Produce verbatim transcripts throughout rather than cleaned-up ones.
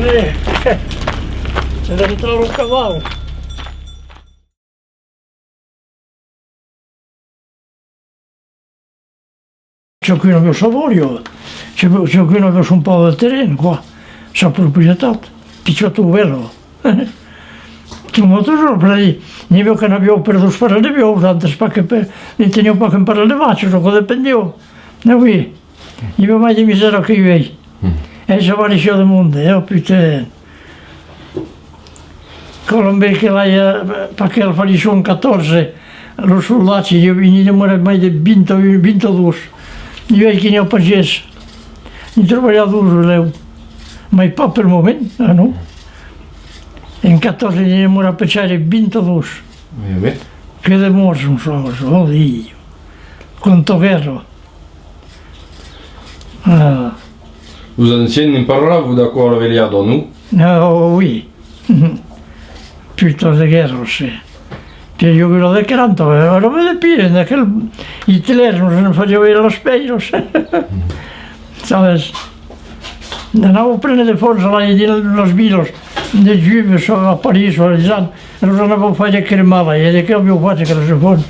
Eh, se dentrar lo cavau. Chacun aviá sa bòria, cha-, chacun aviá son pauc de terren, quoi, sa proprietat, pichòta o bèla. Coma totjorn, per dire, n'i aviá que n'avián per dos parelhs de buòus, d'autres pas que per, ne tenián pas qu'un parelh de vachas, aquò dependiá. Ah oui, i aviá mai de misèra que uèi. Mm. E s'avariciá de monde, eh, putain. Quand l'òme que l'ai, eh, pas que al Falisson catorze, los soldats, i, i n'i demorèt mai de vint, vint-e-dos. Uèi que n'i a pas ges. N'i trobarà dos, lèu. Mai pas pel moment, ah non. En catorze n'i demorèt pechaire vint-e-dos. Oui, oui. Que de mòrts, son sòrts, oh Diu. Quanta guèrra. Ah. Los ancians ne'n parlavan d'aquò a la velhada, non? Ah, oh, oui. Puta de guèrra, se. Te jogura de quaranta, eh, ara me de pire, en aquel Hitler nos en fasiá veire las pèiras. Sabes? Anava prene de fons a la, dins las vilas, de Juves, a París, a Lisan, e los anava faire cremar, e de qué aviá fach aqueles enfants?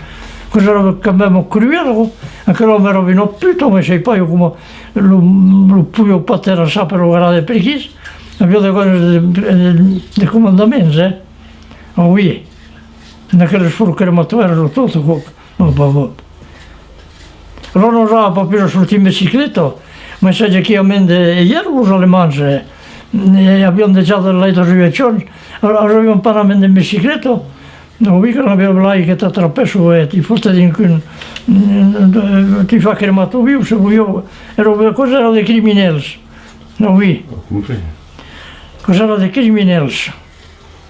Aquò èra quand même cruèl, aquò. Aquel òme èra una puta, me sai pas, jo, coma lo, lo podiá pas terrassar per lo grade, perqué aviá de còps de, de, de comandaments, eh? Ah oui, en aqueles forns crematòris o tot, aquò. Bon, bon, bon. Alòrs, nosautres, pas pus sortir en bicicleta, mai sai que aquí a Mende, e ièr, los Alemands, eh, eh, avián dejà de las viacions, alòrs avián pas anat en bicicleta. Non, oui, que l'aviá blai que t'atrapèsson, eh, ti fòte dins un, eh, ti fa cremar tot viu, se voliá, èra, aquò's èra de criminèls. Non, oui. Ah, compreni. Aquò's èra de criminèls.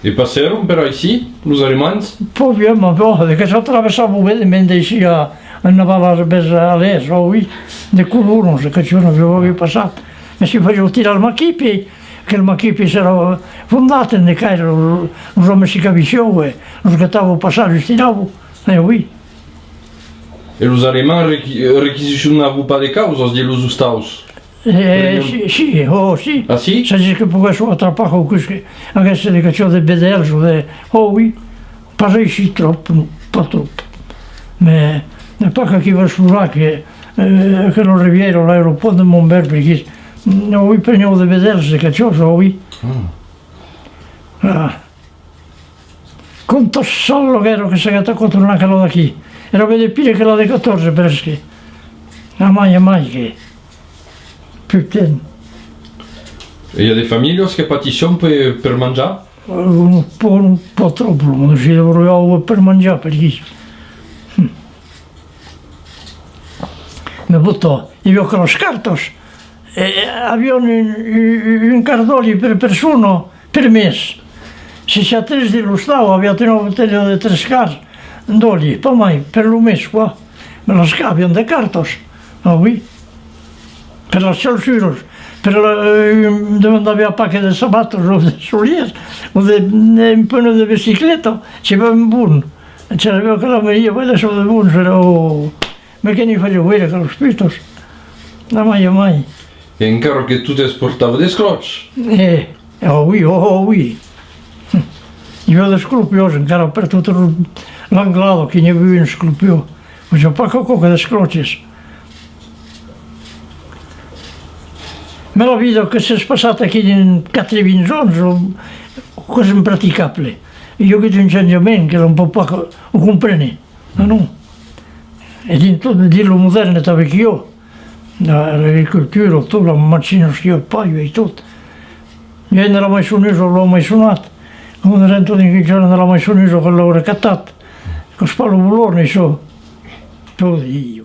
E passèron per aicí, los Alemands? Pas bien, mas bon, de que s'atraversava ben de Mende aicí a, a Navalas, vers a l'èst, oh oui, de colonas, de que jo n'aviá pas passat. Mas si fasiá tirar el maquipi, que el maquipi s'èra fondat en de caire, los, los òmes si cabissián, e los gatava passar, los tirava, e oui. E los Alemands requi-, requisicionavan pas de causas dins los ostaus? Eh, si, si, oh, si. Ah, si? S'agís que poguèsson atrapar quauques que aguèsse de quicòm de vedèls o de... Oh, oui. Pas aicí tròp, non, pas tròp. Mès n'es pas qu'aquí vers Florac, que, eh, que la Rivièira, l'aeropòrt de Montbert, perqué, oh, oui, prenián de vedèls, de quicòm, oh, oui. Ah. Ah. Quanta sala guèrra que s'aguèt aquò tornar aquela d'aquí. Èra ben de pire que la de catorze, presque. Amai, amai, que... Putain. E i a de familhas que patisson per, per manjar? Eh, non, pas, non, pas tròp, lo monde se debrolhava per manjar, perqué. Hm. Mès bon, i aviá que las cartas. E, e, avián un, un, un quart d'òli per persona, per mes. Se siá tres dins l'ostau, aviá una botelha de tres quarts d'òli, pas mai, per lo mes, quoi. Mès las ca-, avián de cartas, ah oui. Per las chalsuras, per la, eh, un, demandaviá pas que de sabatas o de solièrs, o de, de, un pneu de bicicleta, se va un bon. Se sabèva que la mairia va laissar de bons, èra, oh, Mès que n'i fasiá veire que los putas. Amai, amai. E encara que totes portavan d'esclòps. Eh, oh oui, oh, oh oui. I aviá d'esclopions encara per tota l'Anglada, que n'i aviá un esclopion. Mas i a pas qu'aquò que d'esclòps. Mès la vida que s'es passat aquí dins quatre-vints ans, aquò's impracticable. I a agut un chanjament que l'òm pòt pas o comprene. Non, non. E dins tot, dins lo modèrne tanben qu'i a. La, l'agricultura, tot, las machinas qu'i a, pas, e tot. I a de la maisonesa, l'an maisonat. Quand èrem tot dins quinze ans de la maisonesa, que l'an recatat. Qu'es pas lo Bològne, aiçò. Tot, i